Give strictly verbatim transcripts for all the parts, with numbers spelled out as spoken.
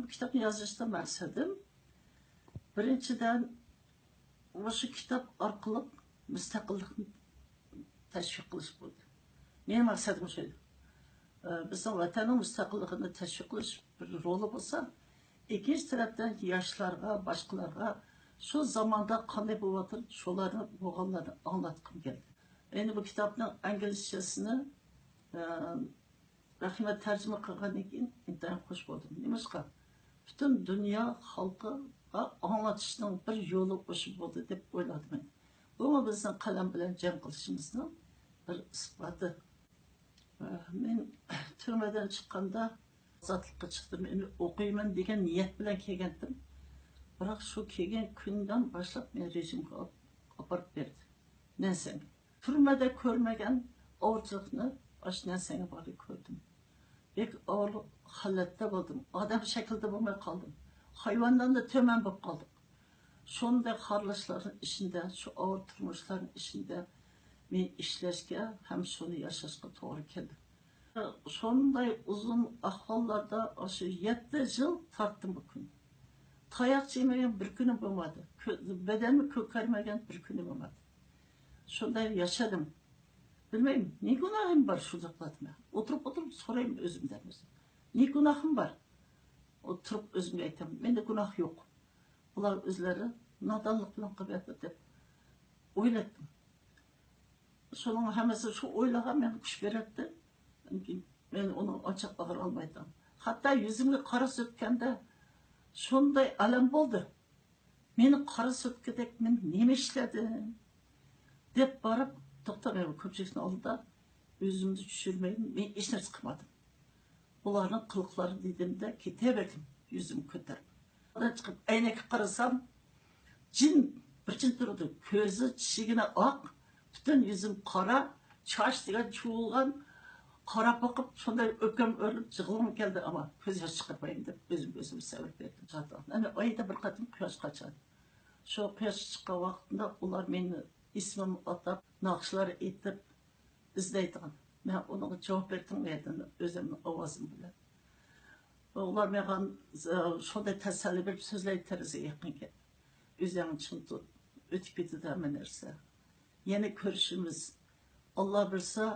بۇ كىتابنى يازىشتا مەقسىتىم، بىرىنچىدىن، مۇشۇ كىتاب ئارقىلىق مۇستەقىللىقنى تەشۋىق قىلىش بولدى. مېنىڭ مەقسىتىم شۇ ئىدى. ئە، بىزنىڭ ۋەتەننىڭ مۇستەقىللىقىنى تەشۋىق قىلىش بىر رولى بولسا، ئىككىنچى تەرەپتىن ياشلارغا، باشقىلارغا شۇ زاماندا قانداق بولۇۋاتىدۇ، شۇلارنى، بولغانلارنى ئاڭلاتقۇم كەلدى. ئەمدى بۇ كىتابنىڭ ئىنگلىزچىسىنى، ئە، رەھىمە تەرجىمە قىلغاندىن كېيىن ئىنتايىن خۇش بولدۇم. نېمىشقا؟ پۈتۈن دۇنيا خەلقىگە ئاڭلىتىشنىڭ بىر يولى ئوشۇ بولدى دەپ ئويلىدىم مەن. بۇمۇ بىزنىڭ قەلەم بىلەن جەڭ قىلىشىمىزنىڭ بىر ئىسپاتى. مەن تۈرمىدىن چىققاندا ئازادلىققا چىقتىم. ئەمدى ئوقۇيمەن دېگەن نىيەت بىلەن كەلگەنتىم. بىراق شۇ كەلگەن كۈندىن باشلاپ مېنى رېجىمغا ئاپىرىپ بەردى. نەنسەڭگە. تۈرمىدە كۆرمىگەن ئاۋارىچىلىقنى ئاشۇ نەنسەڭگە بارغاندا كۆردۈم. بەك ئاۋارە ھالەتتە بولدۇم. ئادەم شەكلىدە بولماي قالدىم. ھايۋاندىنلا تۆمەن بولۇپ قالدىم. شۇنداق خارلىشلارنىڭ ئىچىدە، شۇ ئاۋارە تۇرمۇشلارنىڭ ئىچىدە مېنى ئىشلەشكە ھەم شۇنى ياشاشقا توغرا كەلدى. شۇنداي ئۇزۇن ئەھۋاللاردا ئاشۇ يەتتە يىل تارتتىم بۇ كۈننى. تاياق يېمىگەن بىر كۈنۈم بولمىدى. كۆ-، بەدەننى كۆكەرمىگەن بىر كۈنۈم بولمىدى. شۇنداق ياشىدىم. بىلمەيمەن، نە گۇناھىم بار شۇنداق قىلاتىمەن. ئولتۇرۇپ، ئولتۇرۇپ سورايمەن ئۆزۈمدىن ئۆزۈم. نە گۇناھىم بار؟ ئولتۇرۇپ ئۆزۈمگە ئېيتىمەن، مەندە گۇناھ يوق. بۇلار ئۆزلىرى نادانلىق بىلەن قىلىۋەتتى دەپ ئويلايتتىم. شۇنىڭ ھەممىسى شۇ ئويلارغا ماڭا كۈچ بېرەتتى. مەن ئۇنىڭ ئاچچىق ئاغرىنالمايتتىم. ھەتتا يۈزۈمگە قارا سۈرتكەندە شۇنداق ئەلەم بولدى. مېنى قارا سۈرتكۈدەك مەن نېمە ئىشلىدىم؟ دەپ بارىپ، توختاپ، مەن كۆپچىلىكنىڭ ئالدىدا ئۆزۈمنى چۈشۈرمەي، مەن ھېچ نەرسە قىلمىدىم. ئۇلارنىڭ قىلىقلىرى دېدىمدە كېتىۋەردىم، يۈزۈمنى كۆتۈرۈپ. ئۇدىن چىقىپ ئەينەككە قارىسام، جىن بىر جىن تۇرىدۇ. كۆزى، چىشىگىنە ئاق، پۈتۈن يۈزۈم قارا، چاچ دېگەن چۇۋۇلغان، قاراپ باقىپ، شۇنداق ئۆپكەم ئۆرۈلۈپ، يىغلىغۇم كەلدى، ئەمما كۆز ياش چىقارمايمەن دەپ ئۆزۈمگە ئۆزۈم سەۋر بەردىم. ئەنە ئايدا بىر قېتىم قۇياش قاچىدۇ. شۇ قۇياش چىققان ۋاقتىدا ئۇلار مېنى ئىسمىمنى ئاتاپ، ناخشىلار ئېيتىپ ئىزدەيدىغان. مەن ئۇنىڭغا جاۋاب بەرگۈم كەلمەيدۇ ئۆزۈمنىڭ ئاۋازىم بىلەن. ئۇلار ماڭا، ئە، شۇنداق تەسەللى بېرىپ سۆزلەيدۇ، تېرىزىگە يېقىن كەپ. ئۆزۈڭنى چىڭ تۇت، ئۆتۈپ كېتىدۇ ھەممە نەرسە. يەنە كۆرۈشىمىز. ئاللا بۇيرۇسا،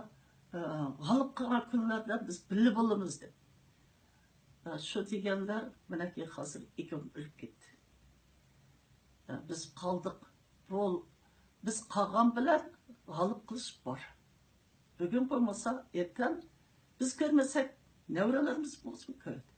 ئە، غالىب قىلغان كۈنلەردە بىز بىللە بولىمىز دەپ. ئە، شۇ دېگەنلەر مىنەكى ھازىر ئىككىيلەن ئۆلۈپ كەتتى. ئە، بىز قالدۇق. بۇ، بىز قالغان بىلەن غالىب قىلىش بار. بۈگۈن بولمىسا، ئېرتەن بىز كۆرمىسەك، نەۋرىلىرىمىز بولسىمۇ كۆرىدۇ.